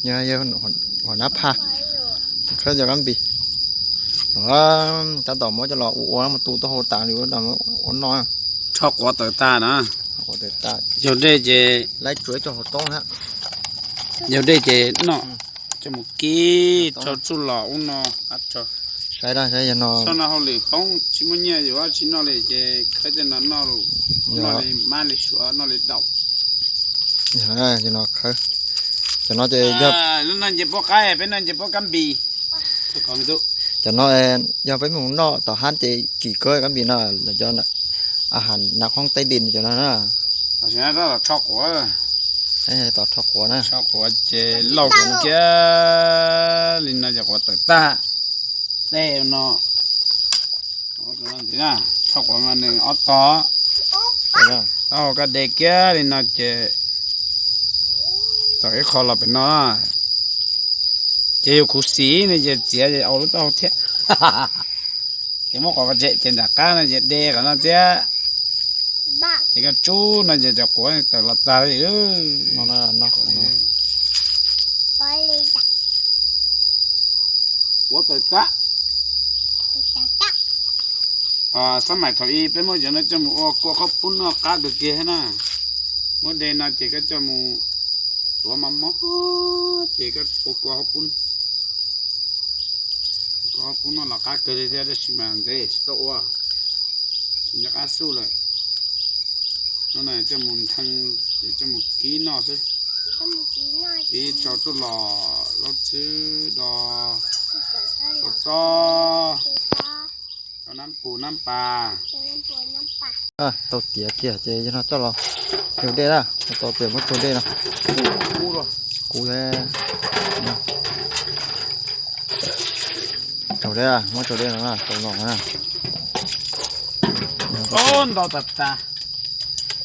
Yog, yog hua nab phaj, khawb cov kab npis. Tab tom muab coj los ua ua mus tu taub hau tas li ua no. Tsho quav tawm tag na. Yog dej ces laib tsuav coj hauv toob na. Yog dej ces noj, coj mus kib rau tsuj los ub no qab tso. Saib da, saib yog no. Txhob noj hauj lwm poob tsis muaj nyiaj yuav tsis noj li ces khawb tej no noj, noj li mab li suav noj li daum. Yog no khawb, cov no ces yog, lub no nce pob qaib, peb no nce pob kab npis. Cov no yog peb mus noj tom hab ces kim kawg kab npis no, lawv cov a has nav qhoob teb di cov no na. Tsho quav, tsho quav na, tsho quav ces lauj kiag li no ces quav tawm tag. Tej no ntxiv na, tsho quav mas nws ob tog, taub hau koj de kiag li no ces tawm ib qho los pem no, ces yus khuv xim no ces txiav ces au lub taub hau thiab. Ces muab quav pov tseg ces nram qab no ces de qhov no thiab. Ces koj tsub no ces cov quav tawm los tag li. Quav tawm tag. Xab maim thaum ub peb muab cov no coj mus ua kua qhaub poob noj qab kawg kiag thiab na. Muab de no ces koj coj mus tuav mos mos ces koj ua kua qhaub poob, kua qhaub poob noj los qab kawg li thiab tab sis mas ntev tsis tau ua, tsis nco qab xub lawm. Hnub no coj mus nthee, coj mus kib noj xwb. Kib rau tsuj los, zaub txhwb, do, kua txob, rau nab pus nab pas. Tau tiav kiag ces yog no coj los raug dej na, tau tiav muab raug dej no. Kub, raug dej, muab raug dej no, tau no na. Ntau tas tas.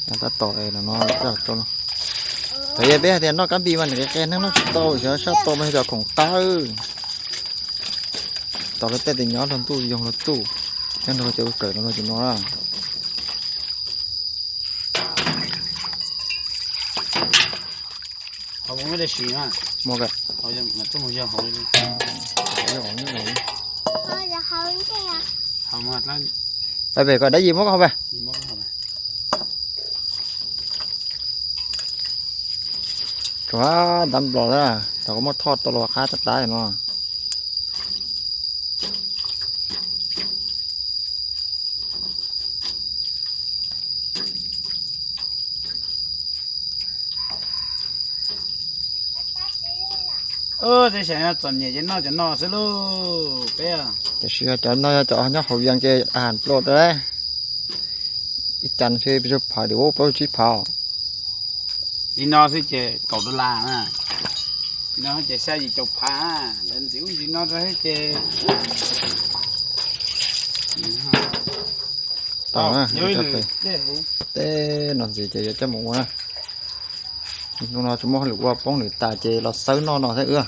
Tab tom no, thaum yog peb hais tias noj kab npis mas nws qe qe neeg noj tsis tau, xyov sab tau mas yog cov khoom qab. Tos lawv tej tes nyob luag ntuj yoog luag txuj, nyob nrog cov kawm no luag tsis no na. Pais pem kom dab yim muab koj hau pais. Tsuav dab nplog na, thaum koj muab thoj tau los qab tab tab no. Tej xyoo txom nyem ces noj cov no xwb lauj peb. Tiam sis cov no yog cov nyob hauv Vias ces a has nplua rau ib cas xwb peb phav li ub plaub tsib phav. Li no xwb ces kaum dollar na. Li no ces xya yim caum phav, lawv ntxiv ub ntxiv no rau ces tau na. Tej no ntxiv ces yuav coj mus ua na. Hnub no tsis muaj hauj lwm ua poob lwm tas ces los xawb noj no thiab wb.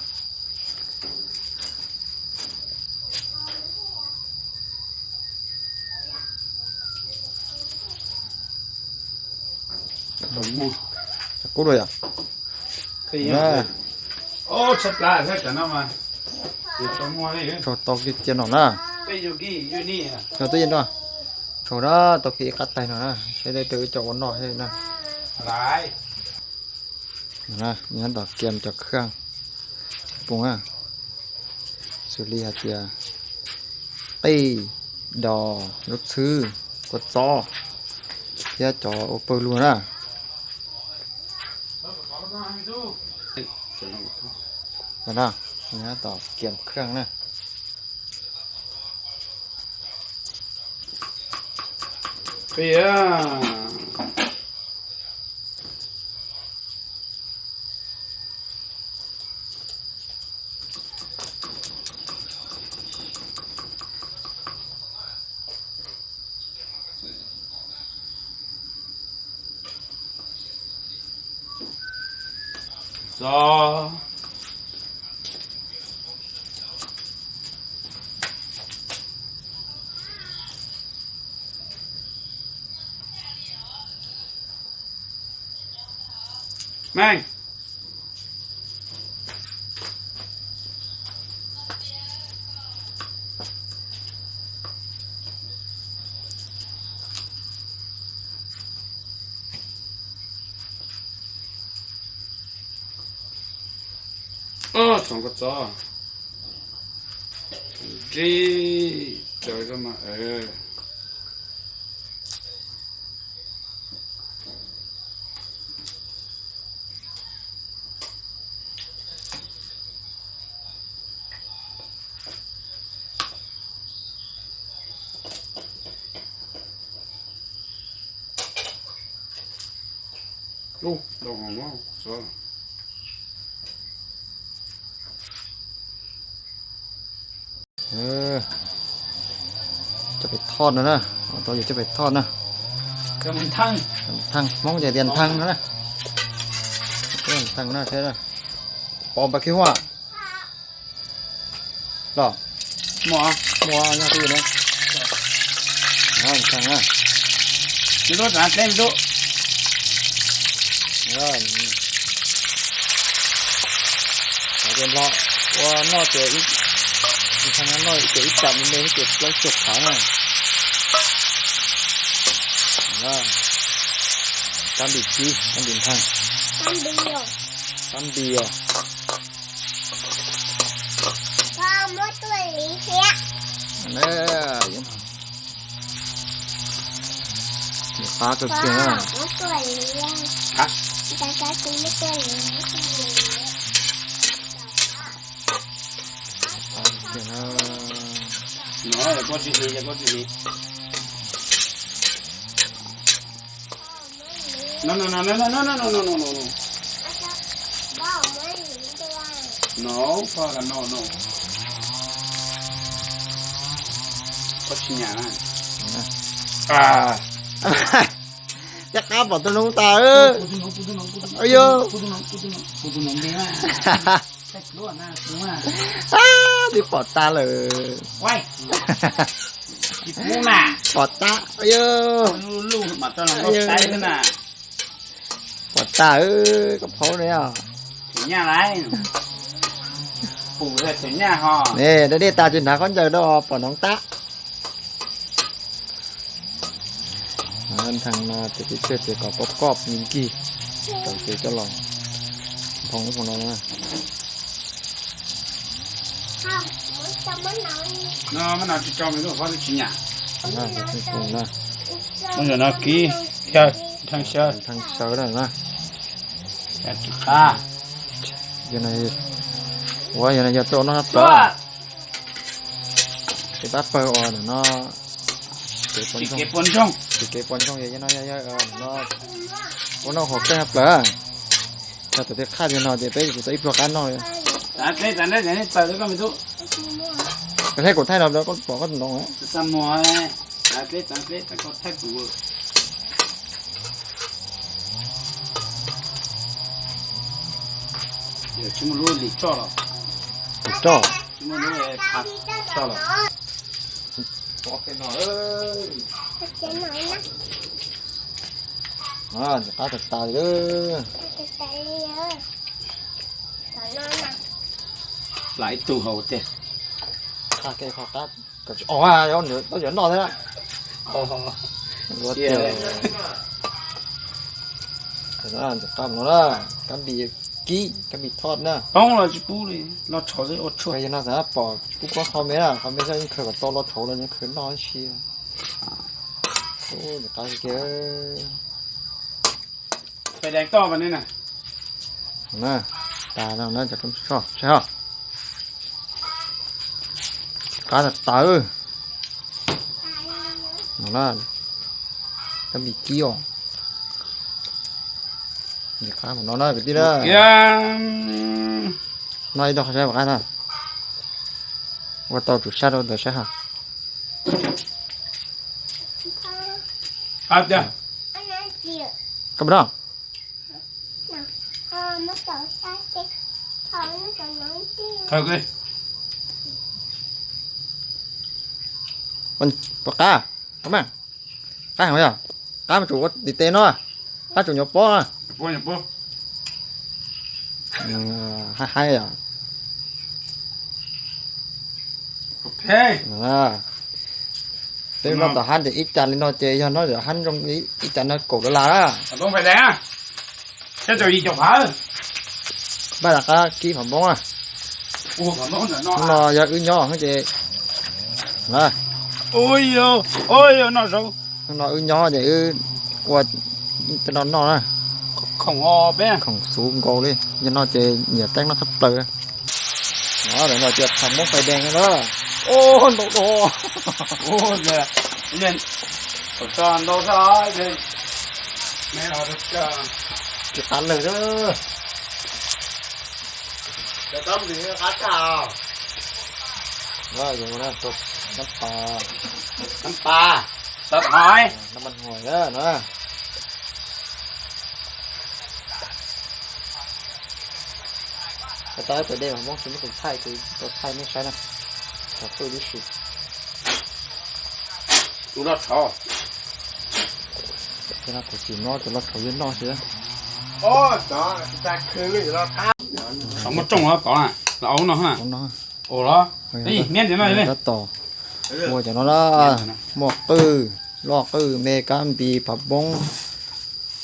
Kub dua yom. Tau kiag cia no na. Tso twb yeej no, tso na, tau kiag ib qab tais no na, saib dej rau wb coj ua noj thiab na. Nyob tom kiam cov kheej pum na, xws li hais tias qij, dos, lub txhwb, kua txob thiab cov ua pawg lug na. Nyob tom kiam kheej na. Meej, Koj txob nrib tsaws rau mas. Ub, dau hov no. Coj pem thoj no na, tau yog coj pem thoj na. Thaj Hmoob ces tias nthee no na. Nthee no thiab. Pom npam khib huaj los. Muaj, muaj nyob twg no. Nthee na. Nws lub tsav teb nws lub. Hais tias nplog ua noj ces ib, nthee noj ces ib tsam me me ces plaub caug phav na. Kab npis kib, kab npis nthee. Kab npis os. Qab kawg kiag na. Qab kawg kiag na. No, koj tsis hliv, koj tsis hliv. No, no, no, no, no, no, no, no, no, no. No, fuck, no, no. Koj tsis nyam na. Caj qab pom tus noob tas. Yog. Twb pom tas lawm. Pom tas. Yog. Pom tas, koj phaub ne os. Ne, dej dej tas tsis hnav khaub ncaws rau pom noob tab. Nthee no ces peb tseg ces kom koj koj me nkig, kom ces coj los nphoo ub no na. Muab no tsis tso me lub qhov tsis nyam. Muab no kib xyaw, nthee xyaw. Nthee xyaw na. Ua yog no yog rau noj plawv. Ces pab pawg uas no, kev puas ntsoog, kev puas ntsoog yog no, ua noj hauv keeb plawv. Yog tus twg qhaj yog no ces peb tsis tau ib pluag qab noj li. Koj thaij kuv thaij no, koj pom koj tus ntoo. Tsis muaj lub lim tsoj los. Lim tsoj. Tsis muaj lub phav tsoj los. Ntxim qab tas tas li. Lam ib tug hauv tiag. Qhaj kev qhov qab kom tsis os, yuav noj thiab. Ntxim qab no na, kab npis kib, kab npis thoj na. Poob los tsis pub li, los tshauv xwb ua tshuaj. Yog no xav pom kuj poob qhov me na, qhov me xwb yeej khaws kom tau los tshauv los yeej khaws noj ib si. Ntxim qab kiag. Pais deev toj mas ne na. Na, tas no na cov koj soj saib os. Qab tas tas. No na, kab npis kib os. Npis qab no na kwv tij na. Noj ib tog qhov saib qab na. Ua tau tsum sab rau ntawd saib ha. Koj puas noj? Puas qab? Qab heev yog? Qab mas tsum ua tim tes no, qab tsum nyuam pob. Haib haib yog. Peb noj tom hab ces ib cas li no ces yog no yog hab zoo ib cas no kaum dollar na. Npaj rov qab kib qhov npoob na. Hnub no yog wb nyob ces na, hnub no wb nyob ces wb ua tej no noj na. Khoom xuv nkaus li, yog no ces nyiam teeb no thab plaws. No lawm no ces pham Hmoob fais dees na. Ntau dua. Ntau, tsis qab lawg. Nab pas, nab pas, nab pas hais, nab pas hais na. Tab tab pem dej mas Hmoob tsis muaj tus thaij ces tsis tau thaij nej saib na. Thaum twg tib si. Tus loj tshauv. Kuv tsis noj tus loj tshauv, yog noj xwb. Muaj rooj los tod na, los ua no na. Ua los, tab tom ua cov no na, muaj qwj, loj qwj, me, kab npis, phav poob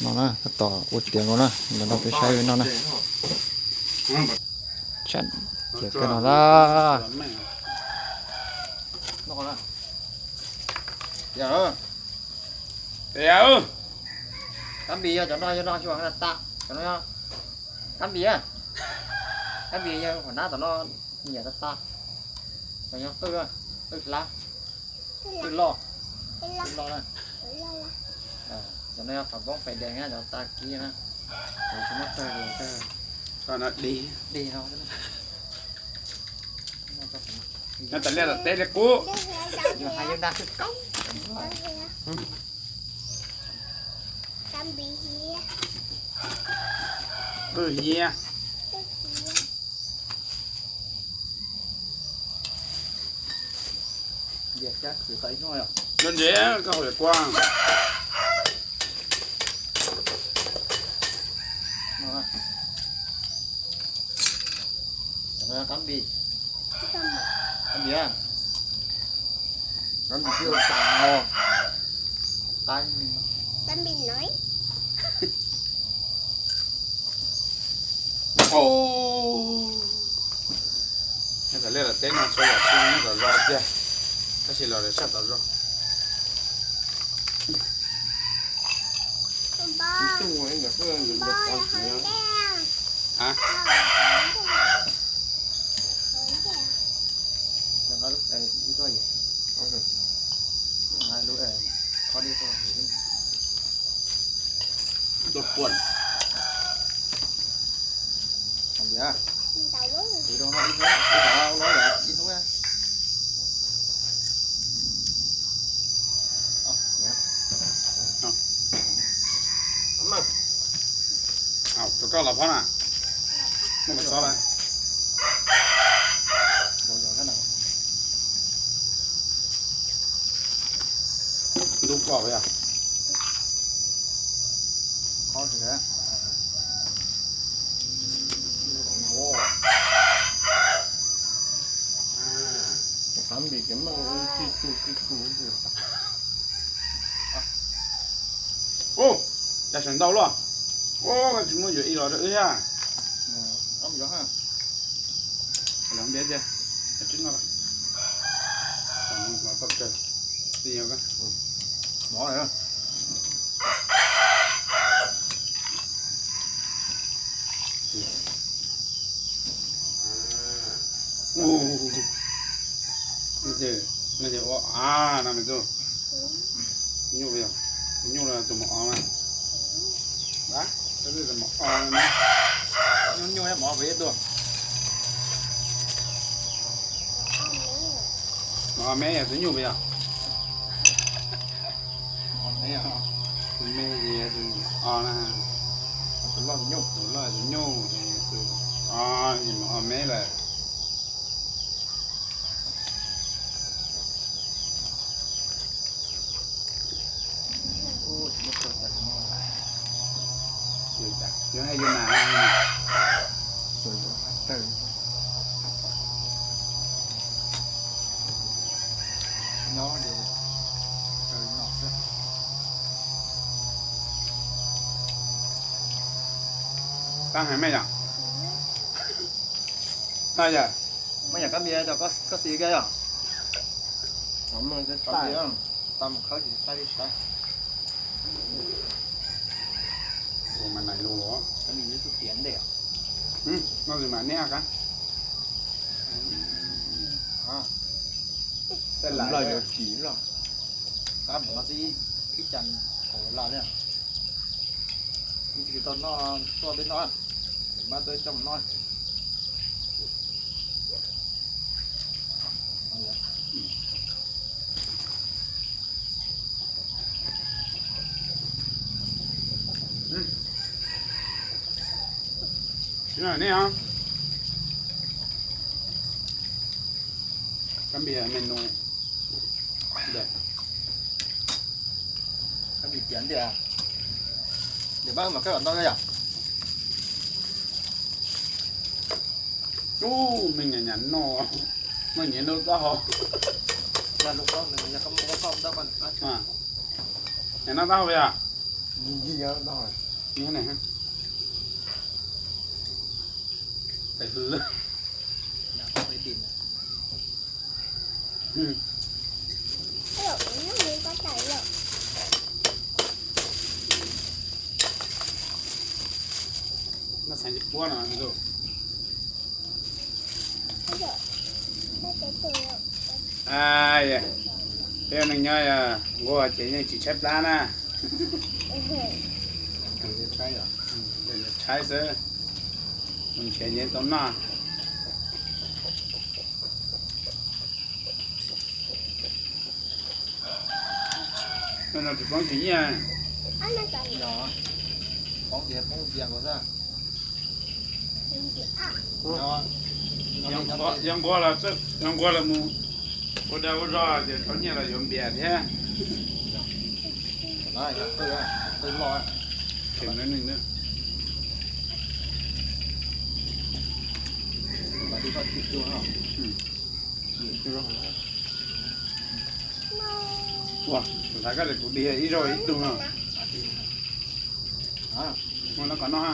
no na, tab tom ua tiav nkaus na, ntawm no peb saib no na. Tiav kawg no na. Kab npis yog cov no, yog no xyuas tas, cov no kab npis, kab npis yog hom nab tom no nyiam tas tas. Cov no qwj, qwj hlab, qwj loj, qwj loj na. Cov no yog phav poob fais dees na, cov tas kiv na. Tsis muaj tawg li, tawg, dig no. Nyob tas liaj tom teb li qub. Qwj hiab. Nyob ntse koj hauv yam kua. Kab npis, kab npis, kab npis tsis tas os. Kab npis no. Nyob tas liaj tom teb no txhua yam tsis nyob tom zos tiag, tab sis los sab tom zos. Tua puas. Rau koj los phab na. Muaj mas txob lawm. Ntub koj yog. Ub, cas sawv ntau luaj. Ub, tsis muaj yuav ib los rau wb thiab. Los npias tiag, tsis noj. Mov. Ua, no me tub, nyuj, nyuj tus mov os na. Tus mov os, nyuj nyuj mov pes ib tug. Mov me yog tus nyuj puas yog? Tus me ces tus os na. Tus loj tus nyuj, tus loj tus nyuj, tus os ces mov os me lawm. Yus has yus mas. Tau heev me yom. Tau yom. Muab yam kab npias rau koj xis kiag yom. Tau mus khawb ces tag li sav. Kab npias yuav tsum tiav ntej. Noj zis mam niaj qab. Tej lawv yuav tsis loj. Qab mus no xwb, ib cas qau laj li. Ib tsis tau noj tuaj peb noj, pab tuaj coj mus noj. Kab npias menu. Kab npias tiav ntej. Nim pab mam kawg los ntau yom. Ub, me nyuam nyuam noj, noj nyias noj taub hau. Nyuam noj taub hau yom? Tais hwv. Noj xeev tsis puab no. Peb ua neej nyob nquag ces yeej tsis tshaib plab na. Tshaib xwb, nrhiav yeej tau noj. No tsis poob tsis nyiaj. Yog nquag los, yog nquag los mus ua dag ua zog ces rau nyiaj los yuav npias thiab. Kheev na. Ua, kuv xav koj tias kuv dig ib zaug ib tug no. Muaj lab kom noj ha.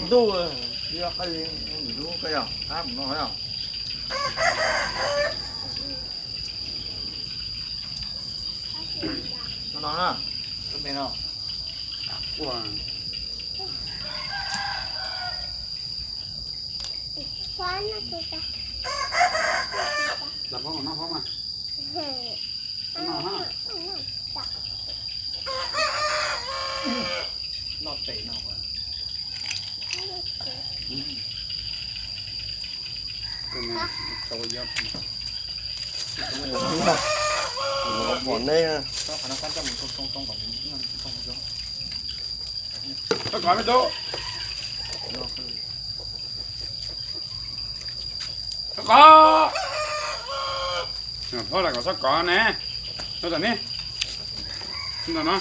Ntuj, yog qhov li lub koj yog qab mus no yog. No no na. Ua. Los phob mas noj phob mas. Noj ha. Noj tes no. Pom nej. Xob kov me tub. Xob kov. Phob los kom xob kov ne. Xob tom ne. Ntawm no.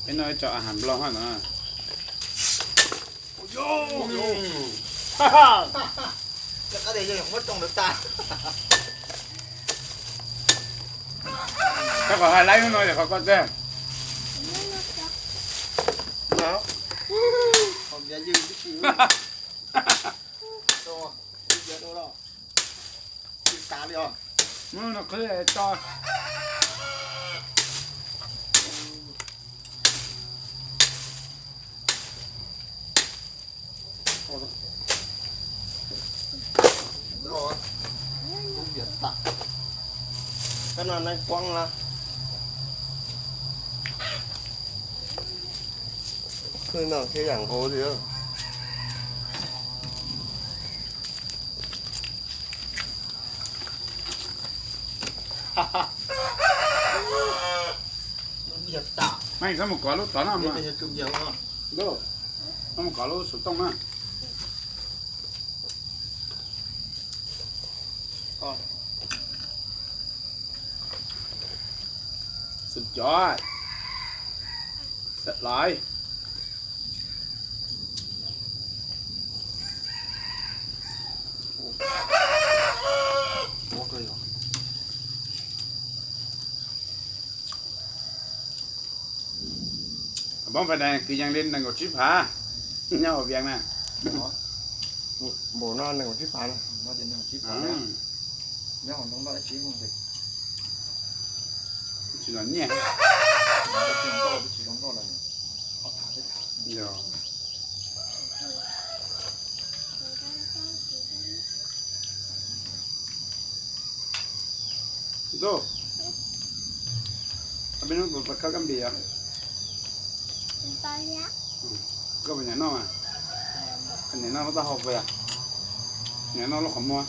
Peb noj ib co a has nplog na. Koj kom hais laib no yog qhov koj tiag. Mus no qhwv tso. Koj no neeg quab lawm. Khwb no thiab yam nqus li. Mej, txhob mus kov lub tod no mas. Txhob mus kov lub xov tooj na. Xwm cov. Lawm. Poob fais dais kwv yees li nees nkaum tsib phav nyob hauv Vias na. Npaum no nees nkaum tsib phav na. Tsis los nyiaj. Yog. Ntuj, peb hnub puas khaub kab npis os? Koj puas nyiam noj mas? Nyiam noj lub taub hau puas yog? Nyiam noj lub qhov muag?